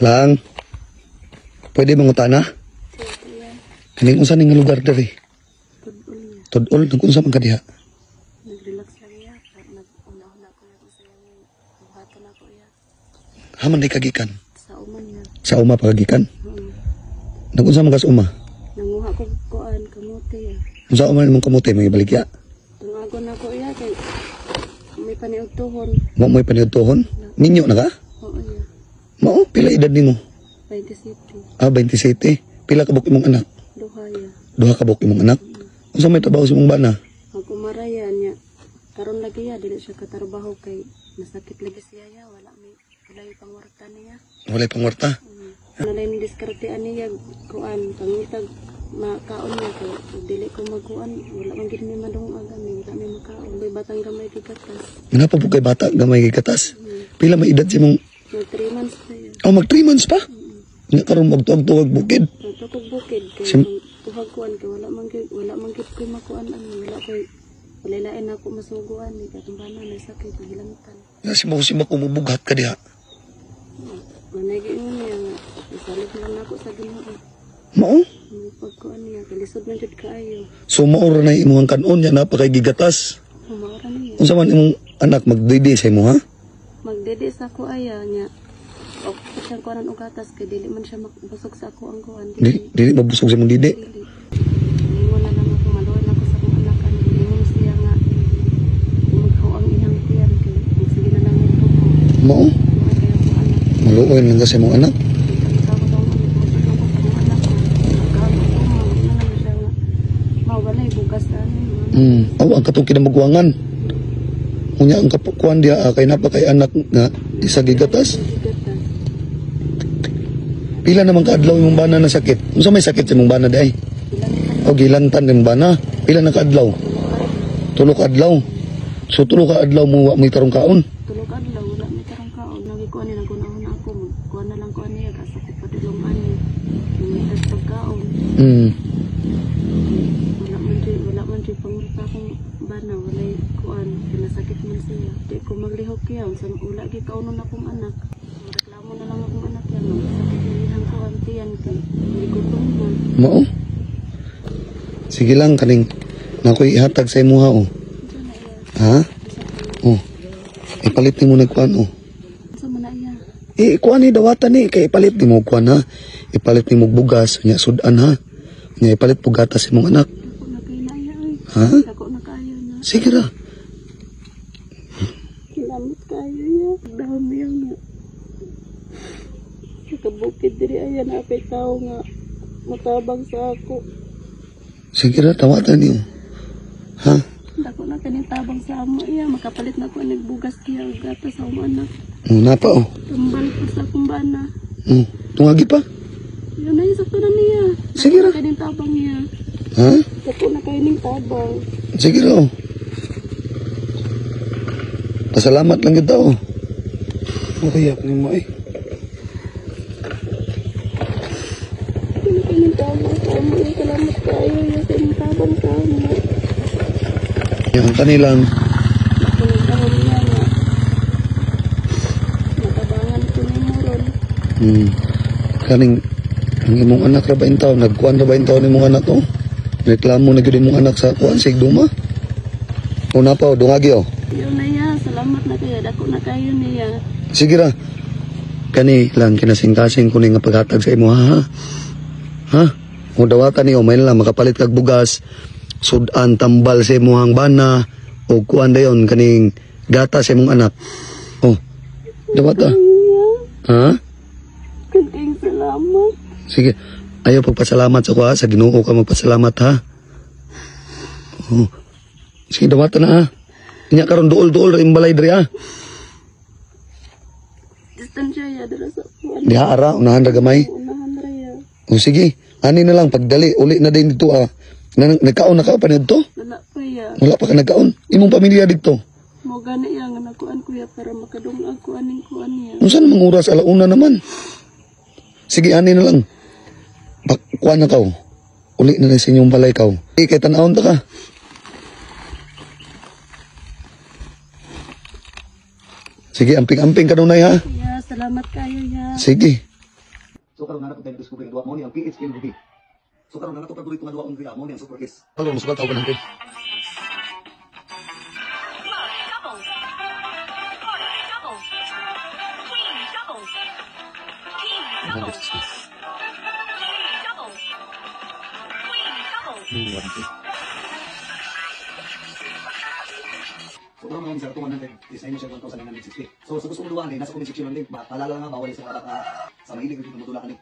Lang. Pwede mangutana? Kaning unsa ning lugar diri? Tudol niya. Tudol, nag-unsa man ka diha? Nag-relax lang iya. Nag-una-una ko iya kung sayang buhaton ako iya. Haman di kagikan. Sa uma niya. Sa uma pa kagikan. Oo. Nag-unsa man ka sa uma? Nanguha ko kuan kamote iya. Unsa uma imong kamote may baligya? Tungagon ako iya kay may paniog tuhon. Mo mo'y paniudtohon? Minyo na ka? Oo iya. Mao pila edad nimo? 27. Ah, 27. Pila ka buok imong anak? Duha iya. Duha ka buok imong anak? Unsa may trabaho sa imong bana? Magkumaraya niya. Karon lagi iya dili siya katrabaho kay masakit lagi siya iya. Wala may wala yung pangwarta niya. Walay pangwarta. Nalay ni diskarte ani ya kuan pangitag makaon niya kay ug dili ko magkuan wala man gid mi madungag ani wala mi makaon may batang gamay gigatas. Nga pa po kay bata gamay kay katas. Pila may edad si imong Mag 3 months pa ya. Oh, mag 3 months pa. Nga karon magtuag-tuag bukid. Nato kog bukid kay tuhag kuan kay wala man gid ko makuan ani wala koy wala lain ako masuguan ni katong bana may sakit gilantan. Nga si mo si mubughat ka diha. Manay gyud niya nga isalig na lang ako sa Ginoo. Mao? Pagkuan niya kay lisod man jud kaayo. So mao ra na imong kanon nya na pa kay gigatas. Maura niya. Unsa man imong anak magdidi sa imo ha? Magdede sa ako aya niya. O siyang kuanan og gatas kay dili man siya mabusog sa ako ang kuan Dili dili mabusog sa imong didi. Dili. Ingon na lang ako maluoy na ako sa akong anak ani ingon siya nga maghaw ang iyang tiyan kay sige na lang ito ko. Mao? Maluoy kayo akong anak. Maluoy lang ka sa imong anak. Kita ko sa akong anak, busog ako sa akong anak. Magkaon ako ma na lang siya nga mawalay bugas ani. Aw ang katong kinamugwangan. Unya ang kapukuan diha ah, kay napa kay anak nga isa gigatas. Gatas. Pila naman kaadlaw imong bana na sakit? Unsa may sakit sa imong bana di ay? Ilan O gilantan imong bana. Pila na kaadlaw? Tulo ka adlaw. So tulo ka adlaw mo wa mo'y tarong kaon. Tulo ka adlaw wala may tarong kaon lagi ko ani naguna-una ako kuan na lang ko ani asa ko padulong ani may pagkaon. Wala man jud pangurta akong bana walay kuan pinasakit man siya di ko maglihok iya unsa wala gyud kaunon akong anak. Reklamo na lang akong anak yan sakit na iyang kuan tiyan kay gutom na. Mao. Sige lang kaning nakoy ihatag sa imuha oh. Unsa na iya? Ha? Oh. Ipalit nimo nagkuan oh. Unsa man na iya? Eh kuan ni dawatan ni kay ipalit nimo kuan ha. Ipalit nimo bugas nya sudan ha. Nya ipalit po gatas imong anak. Dako na kayo na iya oy. Ha? Dako na kayo na. Sige ra. Salamat kayo iya. Dami ang nga. Nakabukid diri aya na apay tao nga mutabang sa ako. Sige ra dawatan niyo. Ha? Dako na kaning tabang sa amo iya makapalit na ko nagbugas kiya og gatas sa akong anak. Oh, napa oh. Tambal po sa akong bana. Oh, tungagi pa. Yun na sakto na niya. Sige ra. Dako na kaning tabang niya. Ha? Dako na kaning tabang. Sige ra oh. Pasalamat lang kita oh. Okay, yak nimo eh. Dako na kaning tabang sa amo iya. Salamat kayo iya kaning tabang sa amo. Yung kanilang Dako na tabang niya nga. Natabangan ko ni mo ron. Kaning ang imong anak ra ba in taon nagkuan ra ba in taon imong anak oh. Reklamo na gyud imong anak sa kuan sig duma. Una pa oh, dungagi oh. Yun na iya. Salamat na kayo. Dako na kayo niya. Sige ra. Kani lang kinasingkasing ko ni nga paghatag sa imo ha. Ha? Kung dawatan ni may lang makapalit kag bugas, sudan tambal sa imong bana o kuan dayon kaning gata sa imong anak. Oh. Dawata. Iya. Ha? Kaging salamat. Sige. Ayaw pagpasalamat sa kuha, sa Ginoo ka magpasalamat ha. Oh. Sige, dawata na ha. Inya karon duol-duol ra imong balay diri ha. Distansya ya dira sa kuan. Diha ara unahan ra gamay. Unahan ra ya. O sige, ani na lang pagdali uli na din dito ah. Nagkaon na ka pa nidto? Wala pa ya. Wala pa ka nagkaon. Imong pamilya dito. Mo gani ya nga nakuan kuya para makadungag ko aning kuan niya. Unsa namang oras alauna naman. Sige, ani na lang. Kuan na kaw. Uli na lang sa inyong balay kaw. Eh, kay tan-awon ta ka. Sige, amping-amping ka nunay ha. Ya, salamat kayo ya. Sige. So karon na nato tayo discover nga duwa mo ni ang PH LV. So karon na nato paborito nga duwa on mo ni ang Super S. Karon musugal ta og 100. Club double. Heart double. Queen double. King double. 160. King double. Queen double. 100. So karon mga sir, 100 is siya 1,960. So sa gusto mong duwa ni, nasa comment section ang link ba. Paalala nga, bawal sa mga bata, sa mahilig gyud mo dula kani.